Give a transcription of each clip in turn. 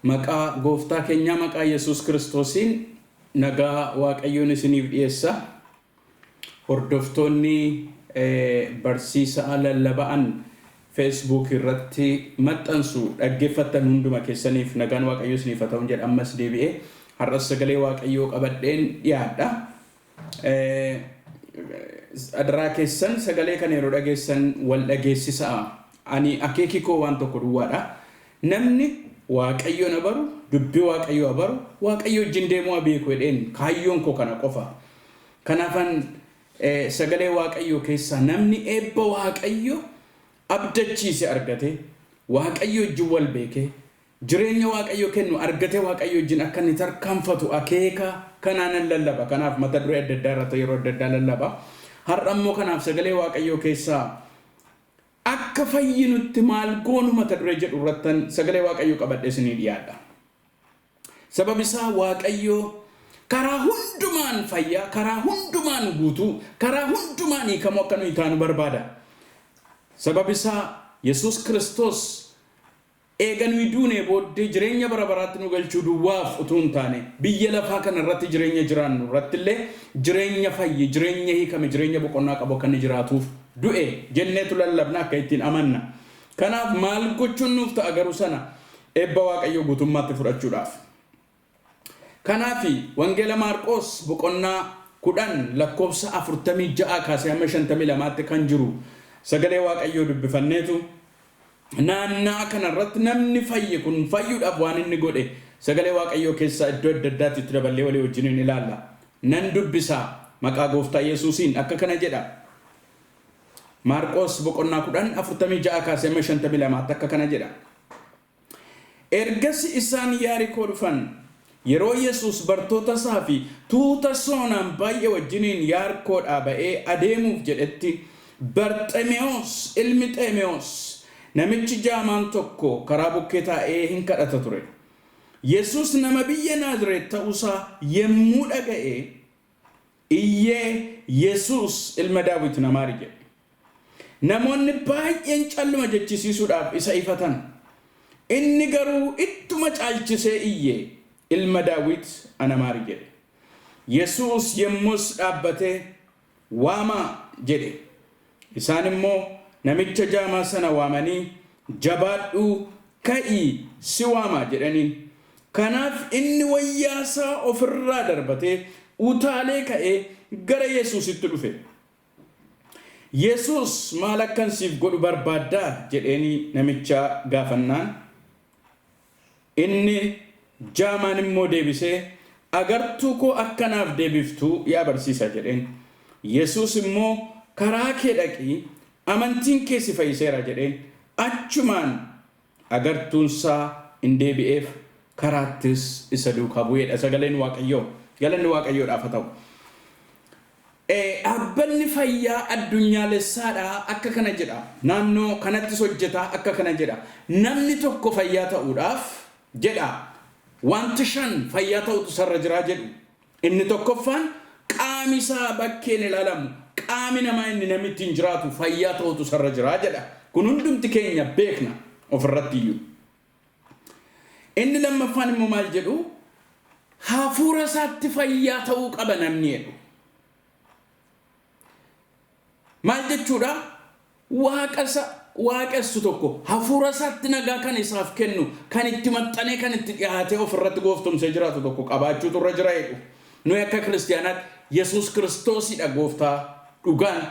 Maqaa gooftaa keenyaa maqaa Yesuus Kiristoosiin nagaa Waaqayyoon isiniif dhiyeessa. Hordoftoonni barsiisa lallaba'an Facebook irratti maxxansu dhaggeeffattan hunduma keessaniif nagaan Waaqayyoo isiniif haa ta'u jedha. Ammas deebi'ee har'as sagalee Waaqayyoo qabadheen dhiyaadha. Adaraa keessan sagalee kana yeroo dhageessan wal dhageessisaa. Ani akeeki koo waan tokko duwwaadha. Namni Waaqayyo na baru, dubbii Waaqayyoo haa baru, Waaqayyo wajjin deemuu haa beeku jedheen kaayyoon koo kana qofa. Kanaafan sagalee Waaqayyoo keessaa namni eebba Waaqayyo abdachiise argate, Waaqayyo wajjin wal beekee, jireenya Waaqayyo kennu argate Waaqayyo wajjin akka inni tarkaanfatu akeeka kanaanan lallaba. Kanaaf mata duree adda addaa irratti yeroo adda addaa lallaba. Har'a immoo kanaaf sagalee Waaqayyoo keessaa akka fayyinutti maal goonu mata duree jedhu irrattan sagalee Waaqayyoo qabadhee isinii dhiyaadha. Sababi isaa Waaqayyo karaa hundumaan fayyaa, karaa hundumaan guutuu, karaa hundumaan hiikamuu akka nuyi taanu barbaada. Sababi isaa Yesuus Kiristoos eega nuyi duunee booddee jireenya bara baraatti nu galchuu duwwaaf utuu hin taane, biyya lafaa kana irratti jireenya jiraannu irratti illee jireenya fayye, jireenya hiikame, jireenya boqonnaa qabu akka inni jiraatuuf du'e jenneetu lallabna, akka ittiin amanna. Kanaaf maal gochuun nuuf ta'a garuu sana eebba Waaqayyoo guutummaatti fudhachuudhaaf? Kanaaf Wangeela Maarqoos boqonnaa 10 lakkoofsa 46 kaasee hamma 52tti kan jiru sagalee Waaqayyoo dubbifanneetu naannaa kana irratti namni fayye kun fayyuudhaaf waan inni godhe sagalee Waaqayyoo keessaa iddoo adda addaatti itti daballee walii wajjiniin ilaalla. Nan dubbisaa maqaa gooftaa Yesuusiin akka kana jedha. Maarqoos boqonnaa 10 46 kaasee hamma 52tti akka kana jedha. Ergasi isaan Yaarikoo dhufan. Yeroo Yesuus bartoota isaa fi tuuta soonaan baay'ee wajjiniin Yaarkoodhaa ba'ee adeemuuf jedhetti, Barxemewoos ilmi Xeemewoos namichi jaamaan tokko karaa bukkee taa'ee hin kadhata ture. Yesuus nama biyya Naazireet ta'uu isaa yommuu dhaga'e, iyyee, Yesuus, ilma Daawit na maari jedhe. Namoonni baay'een calluma jechisiisuudhaaf isa ifatan. Inni garuu ittuma caalchisee iyye, Ilma Daawit ana maari jedhe. Yesuus yommus dhaabbatee, Waamaa! jedhe. Isaan immoo namicha jaamaa sana waamanii, Jabaadhu, ka'ii, si waama jedhaniin. Kanaaf inni wayyaa isaa of irraa darbatee, utaalee ka'ee gara Yesuusitti dhufe. Yesuus, Maal akkan siif godhu barbaadda? jedheenii namicha gaafannaan, inni jaamaan immoo deebisee, Agartuu koo akka naaf deebiftu yaa barsiisaa jedheen. Yesuus immoo, Karaa kee dhaqi, amantiin kee si fayyiseera jedheen. Achumaan agartuun isaa in deebi'eef, karaattis isa duukaa bu'eedha sagaleen Waaqayyoo. Galanni Waaqayyoodhaaf haa ta'u. Dhaabbanni fayyaa addunyaalessaadhaa akka kana jedha. Naannoo kanattis hojjetaa akka kana jedha. Namni tokko fayyaa ta'uudhaaf jedha wanti shan fayyaa ta'utu isarra jira jedhu. Inni tokkoffaan qaami isaa bakkeen ilaalamu, qaami namaa inni namni ittiin jiraatu fayyaa ta'utu isarra jira jedha. Kun hundumti keenya beekna ofirratti iyyuu. Inni lammaffaan immoo maal jedhu? Hafuura isaatti fayyaa ta'uu qaba namni jedhu. Maal jechuudha? Waaqa isa waaqessu tokko hafuura isaatti nagaa kan isaaf kennu, kan itti maxxanee, kan itti dhiyaatee ofirratti gooftomsee jiraatu tokko qabaachuutu irra jira jedhu. Nuyi akka kiristiyaanaatti Yesuus Kiristoosidha gooftaa dhugaan.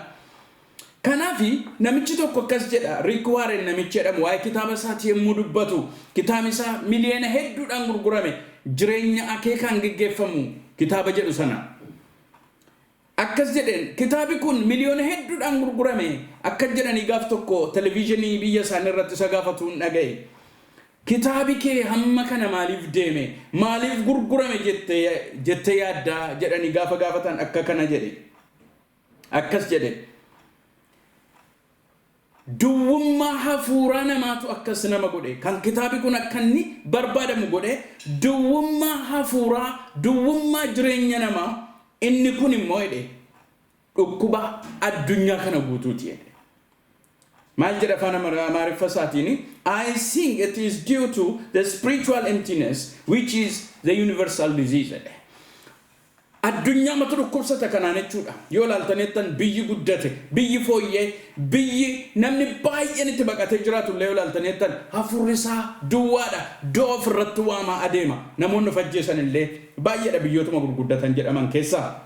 Kanaaf namichi tokko akkas jedha, Riik Waareen namichi jedhamu waa'ee kitaaba isaati yommuu dubbatu, kitaabni isaa miliyoona hedduudhaan gurgurame, Jireenya Akeekaan Geggeeffamu kitaaba jedhu sana. Akkas jedheen, kitaabi kun miliyoona hedduudhaan gurgurame akkas jedhanii gaaf tokko televiizhinii biyya isaanii irratti isa gaafatuun dhaga'e. Kitaabi kee hamma kana maaliif deeme? Maaliif gurgurame jettee yaaddaa jedhanii gaafa gaafatan akka kana jedhe. Akkas jedhe. Duwwummaa hafuuraa namaatu akkas nama godhe. Kan kitaabi kun akka inni barbaadamu godhe duwwummaa hafuuraa, duwwummaa jireenya namaa. Inni kun immoo jedhe dhukkuba addunyaa kana guutuuti jedhe. Maal jedha afaan Amaariffa isaatiin? "I think it is due to the spiritual emptiness, which is the universal disease," jedhe. Addunyaa mata dhukkubsata kanaan jechuudha. Yoo ilaaltan biyyi guddate, biyyi fooyyee, biyyi namni baay'een itti baqatee jiraatu illee yoo ilaaltan hafuurri isaa duwwaadha. Du'a ofirratti waamaa adeema. Namoonni of ajjeesan illee baay'eedha biyyootuma gurguddatan jedhaman keessaa.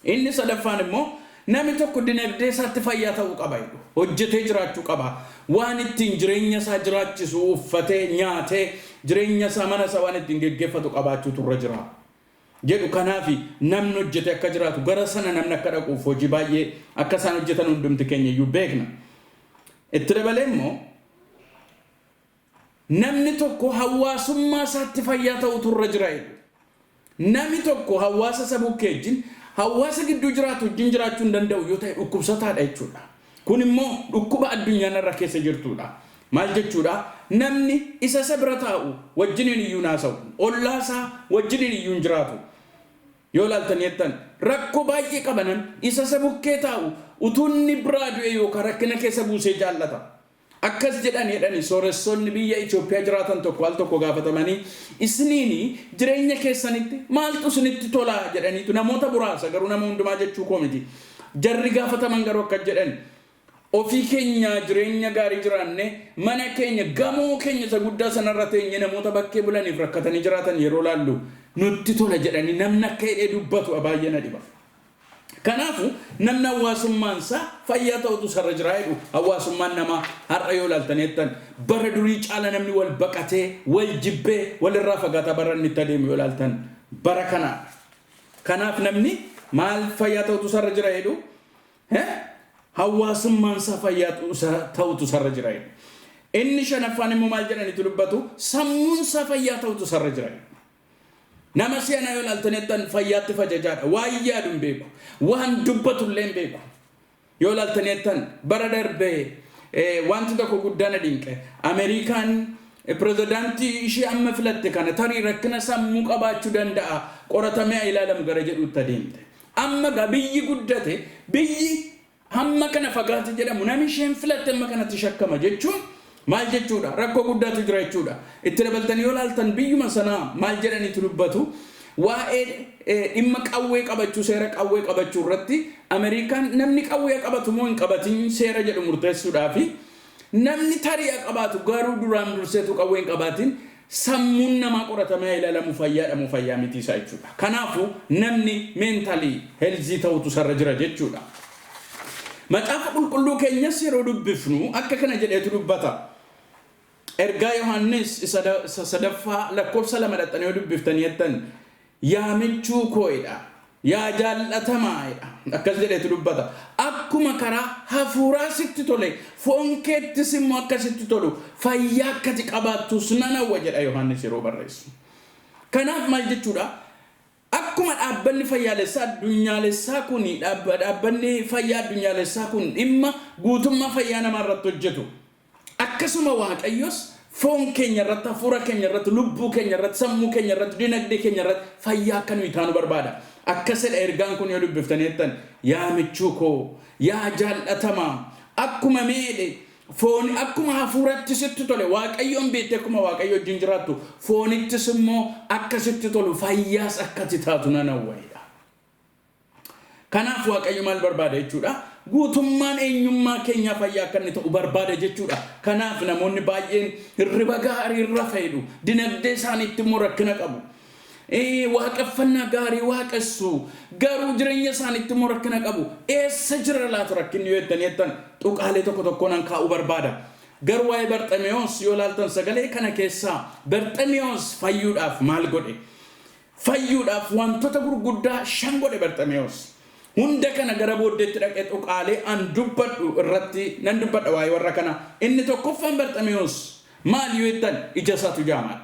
Inni sadaffaan immoo namni tokko dinagdee isaatti fayyaa ta'uu qaba jedhu. Hojjetee jiraachuu qaba. Waan ittiin jireenya isaa jiraachisu, uffatee, nyaatee, jireenya isaa, mana isaa waan ittiin geggeeffatu qabaachuutu irra jira jedhu. Kanaaf namni hojjete akka jiraatu, gara sana namni akka dhaquuf hojii baay'ee akka isaan hojjetan hundumti keenya iyyuu beekna. Itti dabalee immoo namni tokko hawaasummaa isaatti fayyaa ta'utu irra jira jedhu. Namni tokko hawaasa isa bukkee wajjin, hawaasa gidduu jiraatu wajjin jiraachuu hin danda'u yoo ta'e, dhukkubsataadha jechuudha. Kun immoo dhukkuba addunyaan irra keessa jirtudha. Maal jechuudha? Namni isa bira taa'u wajjiniin iyyuu naasa'u, ollaa isaa wajjiniin iyyuu hin jiraatu. Yoo ilaaltan jettan rakkoo baay'ee qabanan isa bukkee taa'u utuu inni biraa du'e yookaan rakkina keessa buusee jaallata. Akkas jedhan jedhani, sooressoonni biyya Itoophiyaa jiraatan tokko al tokko gaafatamanii, isiniin jireenya keessanitti maaltu isinitti tolaa jedhaniitu, namoota muraasa garuu, nama hundumaa jechuu koo miti. Jarri gaafataman garuu akkas jedhan: ofii keenya jireenya gaarii jiraanne, mana keenya, gamoo keenya isa guddaa sanarra teenye, namoota bakkee bulaniif rakkatanii jiraatan yeroo laallu nutti tola jedhanii namni akka hidhee dubbatu baay'ee na dhiba. Kanaafu namni hawaasummaan isaa fayyaa ta'utu sarara jira jedhu. Hawaasummaan namaa har'a yoo ilaaltan jettan bara durii caala namni wal baqatee, wal jibbee, walirraa fagaataa bara inni itti adeemu yoo ilaaltan bara kana. Kanaaf namni maal fayyaa ta'utu sarara jira jedhu? Hawaasummaan isaa fayyaa ta'utu sarara jira jedhu. Inni shanaffaan immoo maal jedhaniitu dubbatu? Sammuun isaa fayyaa ta'utu sarara jira jedhu. Nama si'anaa yoo ilaaltan jettan fayyaatti fajajaadha. Waan yaadu hin beeku. Waan dubbatu illee hin beeku. Yoo ilaaltan jettan bara darbee wanti tokko guddaa na dinqe. Ameerikaan pirezidaantii ishee amma filatte kana tarii rakkina sammuu qabaachuu danda'a, qoratamee haa ilaalamu gara jedhuutti adeemte. Amma gaa biyyi guddate, biyyi hamma kana fagaate jedhamu, namni isheen filatte amma kanatti shakkama jechuun maal jechuudha? Rakkoo guddaatu jira jechuudha. Itti dabaltanii yoo ilaaltan biyyuma sanaa maal jedhaniitu dubbatu? Waa'ee dhimma qawwee qabachuu, seera qawwee qabachuu irratti Ameerikaan namni qawwee qabatu moo hin qabatin seera jedhu murteessuudhaafi, namni tarii qabaatu garuu duraan durseetu qawwee hin qabaatin, sammuun namaa qoratamee ilaalamu fayyaadha moo fayyaa miti isaa jechuudha. Kanaafuu namni mentally healthy ta'utu sarara jira jechuudha. Macaafa Qulqulluu keenyas yeroo dubbifnu akka kana jedheetu dubbata. Ergaa Yohaannis isa sadaffaa lakkoofsa 2 dhaxxanii yoo dubbiftanii jettan, yaa michuu koo'edha. Yaa jaallatamaadha. Akkas jedheetu dubbata. Akkuma karaa hafuuraa sitti tole, foon keettis immoo akka sitti tolu, fayyaa akkati qabaattus nan hawwa jedha Yohaannis yeroo barreessu. Kanaaf maal jechuudha? Akkuma dhaabbanni fayyaalessaa addunyaalessaa kun, dhaabbanni fayyaa addunyaalessaa kun dhimma guutummaa fayyaa namaa irratti hojjetu, akkasuma Waaqayyos foon keenya irratti, hafuura keenya irratti, lubbuu keenya irratti, sammuu keenya irratti, dinagdee keenya irratti fayyaa akka nuyi taanu barbaada. Akkasidha ergaan kun yoo dubbiftanii jettan: yaa michuu koo, yaa jaallatamaa, akkuma meedhe foon, akkuma hafuuratti sitti tole, Waaqayyoon beekte, akkuma Waaqayyo wajjin jiraattu, foonittis immoo akka sitti tolu, fayyaas akkati taatu nan hawwaidha. Kanaaf Waaqayyo maal barbaada jechuudha? Guutummaan eenyummaa keenyaa fayyaa akka inni ta'u barbaada jechuudha. Kanaaf namoonni baay'een hirriba gaarii irra fayyadu. Dinagdee isaaniitti immoo rakkina qabu. Waaqeffannaa gaarii waaqessu. Garuu jireenya isaaniitti immoo rakkina qabu. Eessa jira laata rakkinni yoo jettanii jettan, tuqaalee tokko tokko nan kaa'uu barbaada. Garuu waa'ee Barxameyoos yoo ilaaltan, sagalee kana keessaa Barxameyoos fayyuudhaaf maal godhe? Fayyuudhaaf wantoota gurguddaa shan godhe Barxameyoos. Hunda kana gara booddeetti dhaqee tuqaalee an dubbadhu irratti nan dubbadha waa'ee warra kana. Inni tokkoffaan, Barxameyoos maal yoo jettan, ija isaatu jaamaadha.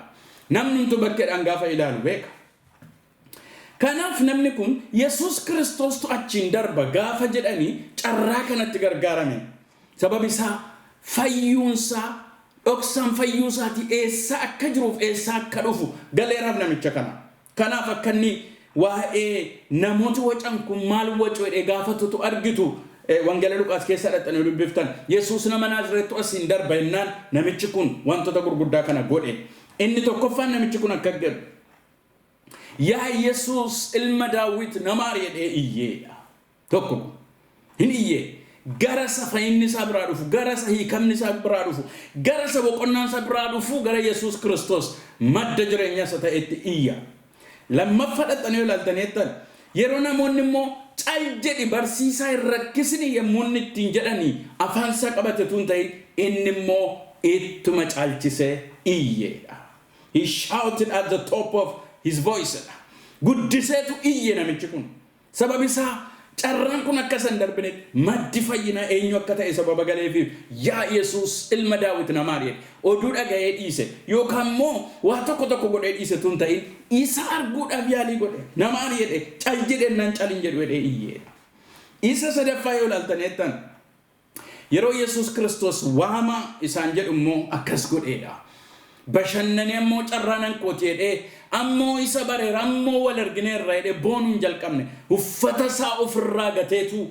Namni hunduu bakkeedhaan gaafa ilaalu beeka. Kanaaf namni kun Yesuus Kiristoostu achiin darba gaafa jedhanii carraa kanatti gargaarame. Sababi isaa fayyuunsaa, dhoksaan fayyuu isaatii eessa akka jiruuf eessa akka dhufu galeeraaf namicha kana. Kanaaf akka inni waa'ee namooti wacan kun maal wacu jedhee gaafatutu argitu. Wangeela Luqaas keessa dhaqxanii dubbiftan, Yesuus nama Naazreettu asiin darba jennaan namichi kun wantoota gurguddaa kana godhe. Inni tokkoffaan namichi kun akka jedhu, "Yaa Yesuus ilma Daawit, na maari" jedhee iyyeedha. Tokko kun hin iyyee, gara isa fayyinni isaa biraa dhufu, gara isa hiikamni isaa biraa dhufu, gara isa boqonnaan isaa biraa dhufu, gara Yesuus Kiristoos madda jireenya isa ta'etti iyya. Lammaffaa dhaqxanii ilaaltanii jettan, yeroo namoonni immoo "Cal jedhi, barsiisaa hin rakkisni" yommuu inni ittiin jedhanii afaan isaa qabate tun ta'in, inni immoo ittuma caalchisee iyyeedha. He shouted at the top of his voice. Guddiseetu iyye namichi kun. Sababi isaa carraan kun akka isa hin darbinetti, maddi fayyinaa eenyu akka ta'e sababa galeefiif, "Yaa Yesuus ilma Daawit, na maari" jedhe. Oduu dhaga'ee dhiise yookaan immoo waa tokko tokko godhee dhiise tun ta'in, isa arguudhaaf yaalii godhe. "Na maari" jedhe. "Cal jedhennaan calin jedhu" jedhee iyyeedha. Isa sadaffaa yoo ilaaltan jettan, yeroo Yesuus Kiristoos waama isaan jedhu immoo akkas godheedha. Bashannanee ammoo carraa nan kooti jedhee, ammoo isa bareera, ammoo wal argineerra jedhee boonuu hin jalqabne. Uffata isaa ofirraa gateetu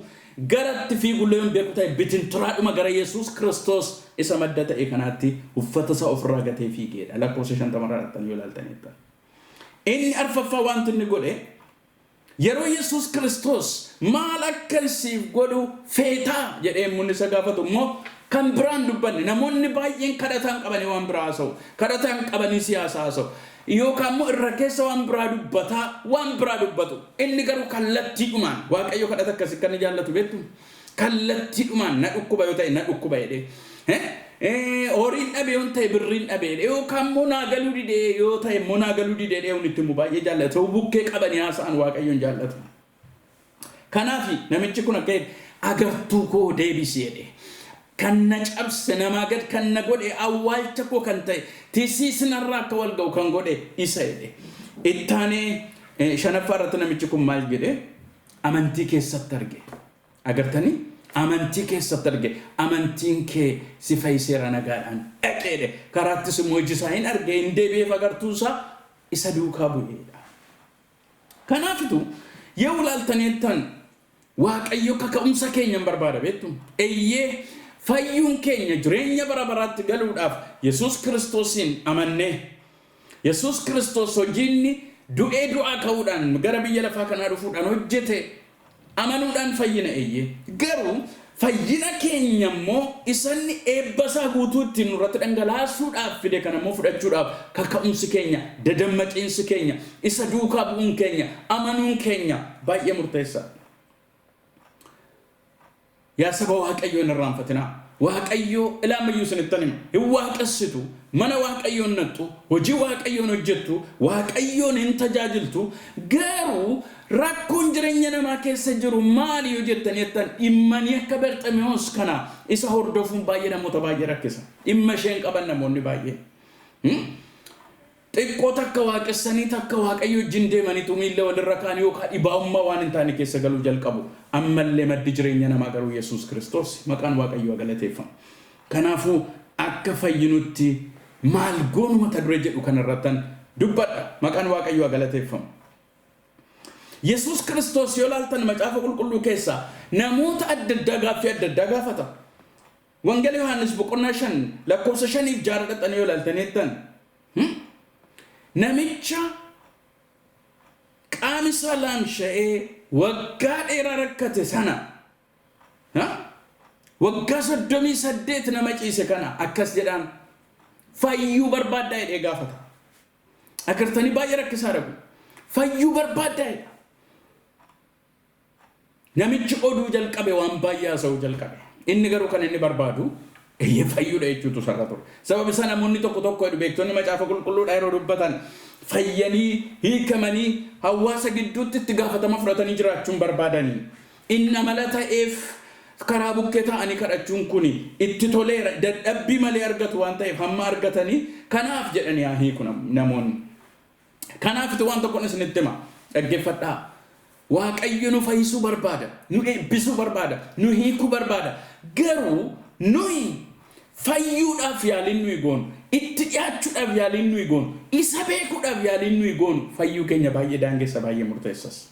garatti fiigullee hin beeku ta'e, bitinturaadhuma gara Yesuus Kiristoos isa madda ta'e kanaatti uffata isaa ofirraa gatee fiigeedha. Lakkoofsa 50rraa dhaqxanii yoo ilaaltaniidha. Inni arfaffaa wanti inni godhe, yeroo Yesuus Kiristoos "Maal akka siif godhu feetaa?" jedhee immoo isa gaafatu immoo kan biraan dubbanne. Namoonni baay'een kadhataan qabanii waan biraa haasa'u, kadhataan qabanii siyaasa haasa'u, yookaan immoo irra keessa waan biraa dubbataa waan biraa dubbatu. Inni garuu kallattiidhumaan, Waaqayyo kadhata akkasii kan inni jaallatu beektu, kallattiidhumaan "Na dhukkuba" yoo ta'e, "Na dhukkuba" jedhee, horiin dhabe yoo ta'e, "Birriin dhabe" jedhee, yookaan immoo "Naa galuu didee" yoo ta'e immoo, "Naa galuu didee" jedhee itti immoo baay'ee jaallatu. Bukkee qabanii haasa'an Waaqayyoon jaallatu. Kanaaf namichi kun akka jedhe, "Agartuu koo deebisi" jedhe. Kan na cabse, namaa gad kan na godhe, awwaalcha koo kan ta'e, tisiisnarraa akka wal ga'u kan godhe isa jedhe. Ittaanee shanaffaa irratti namichi kun maal jedhe? Amantii keessatti arge. Agartanii? Amantii keessatti arge. "Amantiin kee si fayyiseera, nagaadhaan dhaqeedhe." Karaattis immoo iji isaa hin arge, hin deebi'eef agartuunsaa, isa duukaa bu'eedha. Kanaafitu yoo ilaaltaniittan, Waaqayyo kaka'umsa keenya hin barbaada, beektu. Eeyyee, fayyuun keenya jireenya bara baraatti galuudhaaf Yesuus Kiristoosiin amannee, Yesuus Kiristoos hojiinni du'ee du'aa ka'uudhaan gara biyya lafaa kanaa dhufuudhaan hojjete amanuudhaan fayyina, eeyyee. Garuu fayyina keenya immoo isanni eebba isaa guutuu ittiin nurratti dhangalaasuudhaaf fide kana immoo fudhachuudhaaf kaka'umsi keenya, dadammaqiinsi keenya, isa duukaa bu'uun keenya, amanuun keenya baay'ee murteessaadha. Yaa saba Waaqayyoo, hin irraanfatinaa. Waaqayyoo ilaamayyuu isinittan hima. Hin waaqessitu, mana Waaqayyoon nattu, hojii Waaqayyoon hojjettu, Waaqayyoon hin tajaajiltu. Garuu rakkoon jireenya namaa keessa jiru maali yoo jettan jettan, dhimmanii akka Barximiyoos kana isa hordofuun baay'ee namoota baay'ee rakkisa. Dhimma isheen qaban namoonni baay'ee. Xiqqoo takka waaqessanii, takka Waaqayyo wajjin deemaniitu miilla walirra kaan yookaan dhibaa'ummaa waan hin taane keessa galuu jalqabu. Ammallee maddi jireenya namaa garuu Yesuus Kiristoos, maqaan Waaqayyoo galateeffamu. Kanaafuu akka fayyinutti maal goonu mata duree jedhu kanarrattan dubbadha. Maqaan Waaqayyoo galateeffamu. Yesuus Kiristoos yoo ilaaltan, Macaafa Qulqulluu keessaa namoota adda addaa gaaffii adda addaa gaafata. Wangeela Yohaannis boqonnaa 5 lakkoofsa 5f 6 dhaqxanii yoo ilaaltaniittan, namicha qaami isaa laamsha'ee waggaa dheeraa rakkate sana, waggaa 38 nama ciise kana, akkas jedhaan, "Fayyuu barbaaddaa?" jedhee gaafata. Agartanii, baay'ee rakkisaadha kun. "Fayyuu barbaaddaa?" jedha. Namichi oduu jalqabe, waan baay'ee haasa'uu jalqabe. Inni garuu kan inni barbaadu eeyyee fayyuudha jechuutu sarara ture. Sababa isaa namoonni tokko tokko jedhu, beektonni Macaafa Qulqulluudha yeroo dubbatan, fayyanii hiikamanii hawaasa gidduutti itti gaafatama fudhatanii jiraachuun barbaadanii. Inni amala ta'eef karaa bukkee taa'anii kadhachuun kun itti toleera, dadhabbii malee argatu waan ta'eef hamma argatanii kanaaf jedhanii haa hiiku namoonni. Kanaafitu waan tokkoon isinitti hima. Dhaggeeffadhaa. Waaqayyo nu fayyisuu barbaada. Nu eebbisuu barbaada. Nu hiikuu barbaada. Garuu nuyi fayyuudhaaf yaaliin nuyi goonu, itti dhiyaachuudhaaf yaaliin nuyi goonu, isa beekuudhaaf yaaliin nuyi goonu fayyuu keenya baay'ee daangessa, baay'ee murteessas.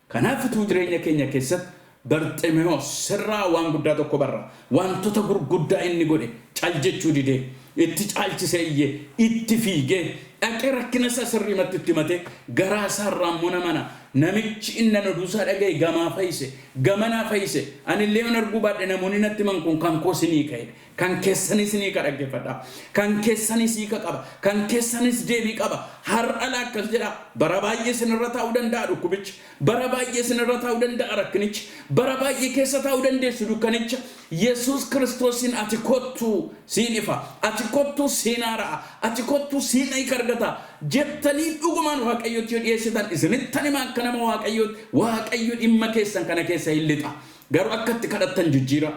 Kanaafituu jireenya keenya keessatti Barximewos sirraa waan guddaa tokko barra. Wantoota gurguddaa inni godhe cal jechuu didee, itti caalchisee iyyee, itti fiigee, dhaqee rakkina isaa sirriimatti itti himate, garaa isaarraa immoo namana. Namichi inni oduu isaa dhaga'e gamaa fayyise, gamanaa fayyise. Ani illee yoon arguu baadhe namoonni natti himan kun kan koo sinii ka'e. Kan keessanis ni ka dhaggeeffadha. Kan keessanis hiika qaba. Kan keessanis deebii qaba. Har'a akkas jedha. Bara baay'ee sinirra taa'uu danda'a dhukkubichi. Bara baay'ee sinirra taa'uu danda'a rakkinichi. Bara baay'ee keessa taa'uu dandeessu dukkanicha. Yesuus Kiristoosiin ati kottuu siin ifa. Ati kottuu siin haara'a. Ati kottuu siin hiika argata. Jettanii dhugumaan Waaqayyotti yoo dhiyeessitan, isinittan hima, akka nama Waaqayyootti Waaqayyo dhimma keessan kana keessa hin lixa. Garuu akka itti kadhattan jijjiira.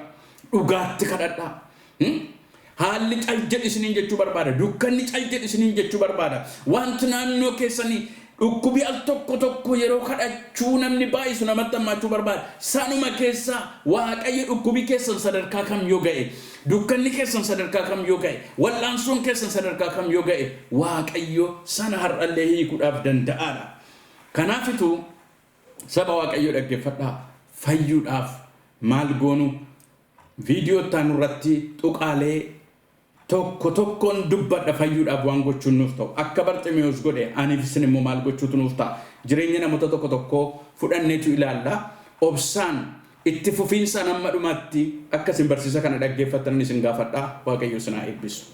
Dhugaatti kadhadhaa. Haalli cal jedhi isiniin jechuu barbaada. Dukkanni cal jedhi isiniin jechuu barbaada. Wanti naannoo keessanii dhukkubi al tokko tokko yeroo kadhachuu namni baay'isu namatti hammaachuu barbaada. Sanuma keessaa Waaqayyo dhukkubi keessan sadarkaa kam yoo ga'e, dukkanni keessan sadarkaa kam yoo ga'e, wal'aansoon keessan sadarkaa kam yoo ga'e, Waaqayyo sana har'allee hiikuudhaaf danda'aadha. Kanaafituu saba Waaqayyoo dhaggeeffadhaa, fayyuudhaaf maal goonu? Viidiyoo itti irratti tuqaalee tokko tokkoon dubbadha. Fayyuudhaaf waan gochuun nuuf ta'u, akka Barximeewos godhe aniif isin immoo maal gochuutu nuuf ta'a? Jireenya namoota tokko tokkoo fudhanneetu ilaalla. Obsaan itti fufiinsaan hamma dhumaatti akka isin barsiisa kana dhaggeeffattan isin gaafadha. Waaqayyo isin haa eebbisu.